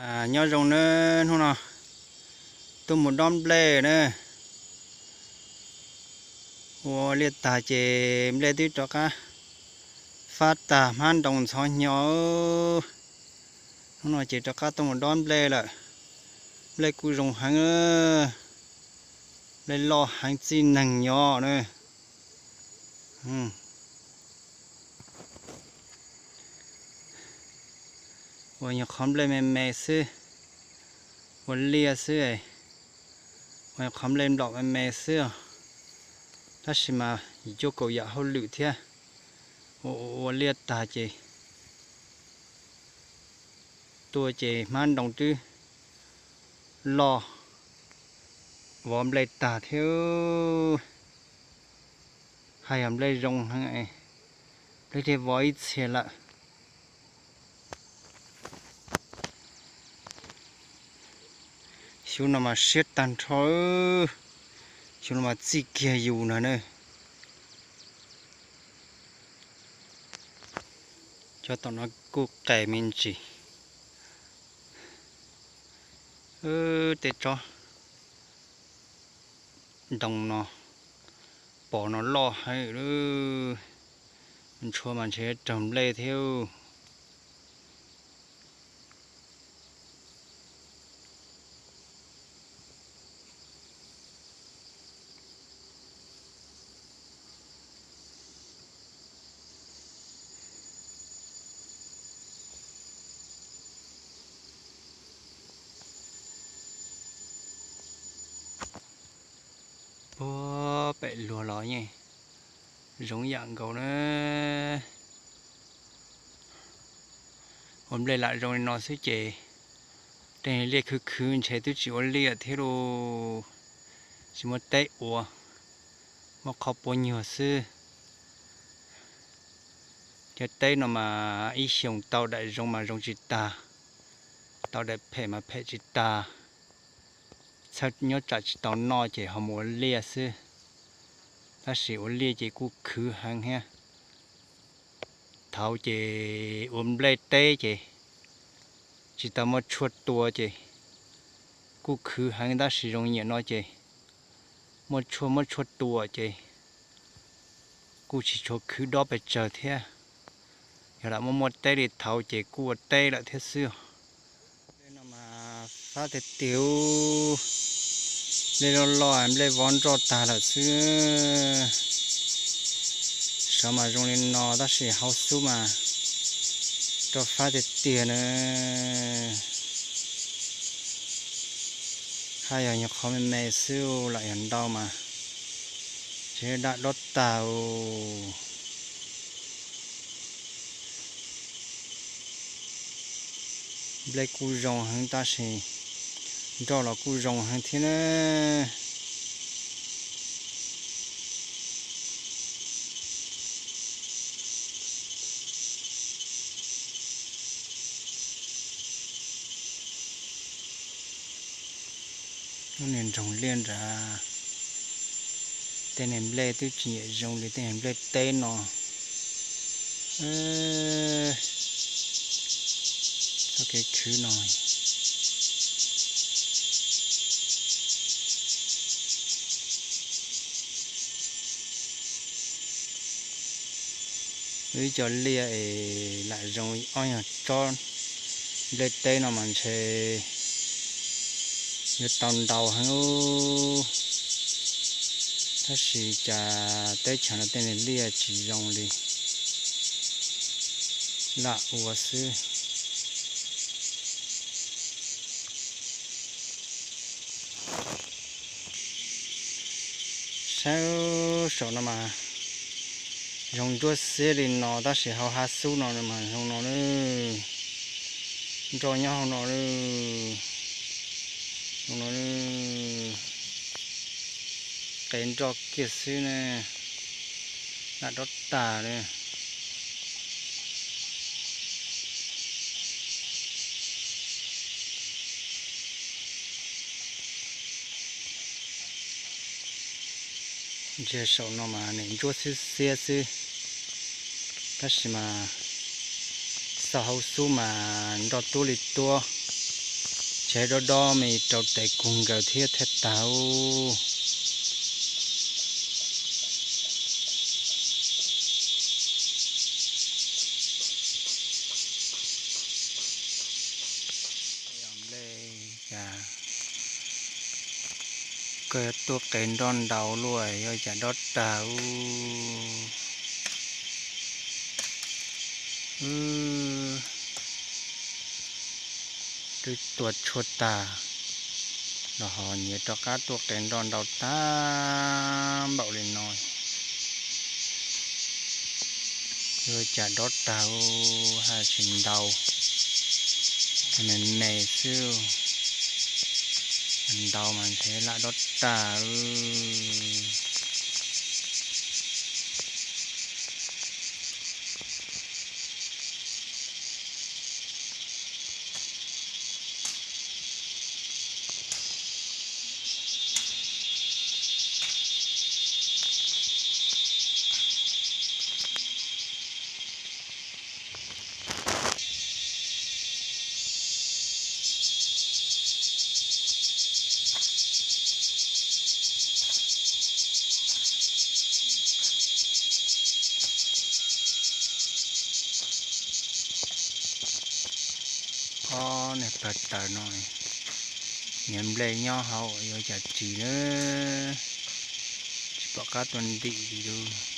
Nyob zoo nawb, hnub no tuaj mus dob nplej na. Ua liaj tag ces nplej twb rov qab fab tag, hmab nroo ntxhov hnyo. Hnub no ces rov qab tuaj mus dob nplej lawm. Nplej kuj zoo heev, nplej loj heev txij neeg nyob na. Ua nyuag qhov nplej me me xwb, ua liaj xwb, ua nyuag qhov nplej nplaum me me xwb os. Tab sis mas yim cuaj kaum yam hauj lwm thiab. Ua liaj tag ces tuaj ces hmab nroo twb loj, vov nplej tag thiab. Haj yog nplej zoo heev, nplej thiaj vov ib txhia lawm. Xyov no mas siab tag nrho, xyov no mas txij kiag yus na ne. Cov tom no kuj qes me ntsis. Tej tsob ntoo no, pom no loj heev, ntshua mas ntshe raug nplej thiab. Puag pem luag los yeej zoo yam nkaus na. Ua nplej lam zoo li no xwb ces tej liaj khwv khwv ntshe twb tsis ua liaj thiab lauj. Tsis muaj teb ua, muaj qhov puab nyuag xwb. Cov teb no mas ib xyoos tau daim zoo mas zoo tsis tag, tau daim phem mas phem tsis tag. Txhawj nyob tsam tsis tau noj ces ho mus ua liaj xwb. Tab sis ua liaj ces kuj khwv heev thiab. Thaud ces ua nplej teb ces tsis tau muaj tshuaj tua ces kuj khwv heev, tab sis zoo nyiam no ces muaj tshuaj, muaj tshuaj tua ces kuj tsis tshua khwv dob pes tsawg thiab. Yog lam muaj muaj teb li thaud ces kuj ua teb lawm thiab xwb. Nplej no mas fab tiag tiag, nplej loj loj, nplej vov nroj tag lawm xwb. Sawv mas zoo li no tab sis hauv xub mas roj fab tiag tiag na. Haj yog nyuag qhov me me xwb, lam yog ntau mas tseem daj dob tag. Nplej kuj zoo heev tab sis nroj los kuj zoo heev thiab na. Lub niag nroog liaj nrad, tej niag nplej twb tsis nyiam zoo li tej niag nplej teb no. Txoj kev khwv no, ib co liaj es lam zoo ob nyuag tsob nplej teb no mas ntshe yuav tau ntau heev. Tab sis cas teb chaws no tej niag liaj tsis zoo li, lam ua xwb. Saib saum no mas zoo ntsuab xiab li no tab sis hauv hav xub no mas zoo no, nroj nyob hauv no, zoo no, qe nroj kiag xwb ne, lam dob tag li. Ntsia saum no mas nim ntsuab xwb xiab xwb, tab sis mas xauj hauv xub mas nroj tuab li tuab. Tshaib dob dob me rau tes kug nkaws thiab thiaj tag ub. Nplej cas koj yuav tuaj qe nroj ntau luaj, yog cas dob tag ub. Wb twb tua tshuaj tag los ho nyias rov qab tuaj qe nroj ntau tag npaum li no. Yuav cas dob tag ub, haj tsis ntau, me me xwb. Ntau mas ntshe lam dob tag. Ob niag pawg taws no, niag nplej nyob hauv yuav cas ris na, tsis pom qab tuaj ntim li lub.